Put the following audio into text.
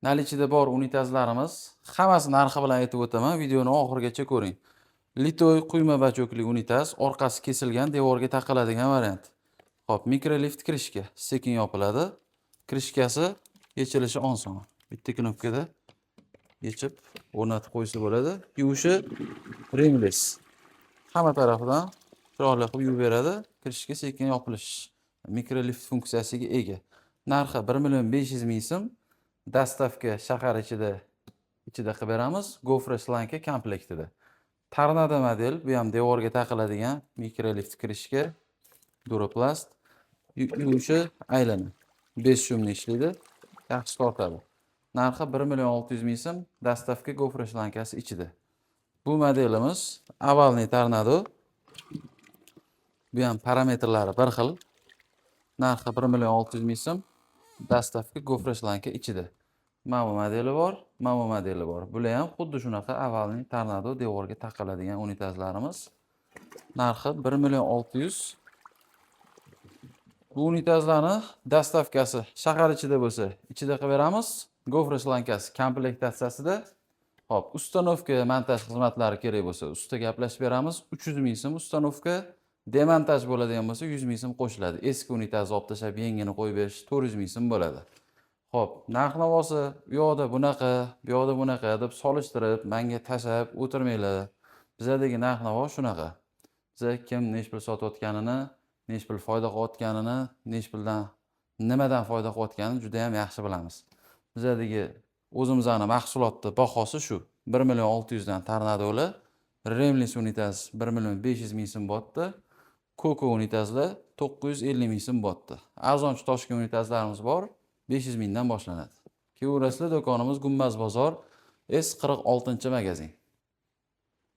Наличие da bor unitazlarimiz hammasi narxi bilan aytib o'taman. Videoni oxirigacha ko'ring. Литой quyma бачок li unitaz, orqasi kesilgan, devorga taqiladigan variant. Xo'p, микролифт крышка, sekin yopiladi. Крышка si yechilishi oson. Bitta knopkada yechib o'rnatib qo'ysa bo'ladi. Yuvishi rimless. Hamma tarafidan chiroyli qilib yuvib beradi. Крышка sekin yopilish микролифт funksiyasiga ega. Narxi 1 million 500 ming so'm. Доставка shahar ichida qilib beramiz. Гофра шланга komplektida. Tornado model, bu ham devorga taqiladigan микролифт крышка, duroplast. Yuvishi aylana. Бесшумный ishlaydi. Yaxshi tortadi. Narxi 1 million 600 ming so'm, доставка гофра шланга si ichida. Bu modelimiz овальный Tornado. Bu ham parametrlari bir xil. Narxi 1 million 600 ming so'm, доставка гофра шланга ichida. Mana bu modeli bor, mana bu modeli bor. Bular ham xuddi shunaqa овальный Tornado, devorga taqiladigan unitazlarimiz. Narxi 1 million 600. Bu unitazlarni доставка si shahar ichida bo'lsa, ichida qilib beramiz. Гофра шланга si komplektatsiyasida. Xo'p, установка, montaj xizmatlari kerak bo'lsa, usta gaplashib beramiz. 300 ming so'm установка, demontaj bo'ladigan bo'lsa, 100 ming so'm qo'shiladi. Eski unitazni olib tashlab, yengini qo'yib berish 400 ming so'm bo'ladi. Xo'p, narx-navosi u yoqda bunaqa, bu yoqda bunaqa deb solishtirib, menga tashlab o'tirmanglar. Bizadagi narx-navo shunaqa. Biza kim nechi pul sotayotganini, nechi pul foyda qilayotganini, nechi puldan nimadan foyda qilayotganini juda ham yaxshi bilamiz. Bizadagi o'zimizni mahsulotni bahosi shu. 1 million 600 dan Tornadolar, rimless unitaz 1 million 500 ming so'm bo'lyapti. Koko unitazlar 950 ming so'm bo'lyapti. Arzonchi Toshkent unitazlarimiz bor, 500 mingdan boshlanadi. Kelaverasizlar, do'konimiz Gumbaz bozor, S 46 magazin.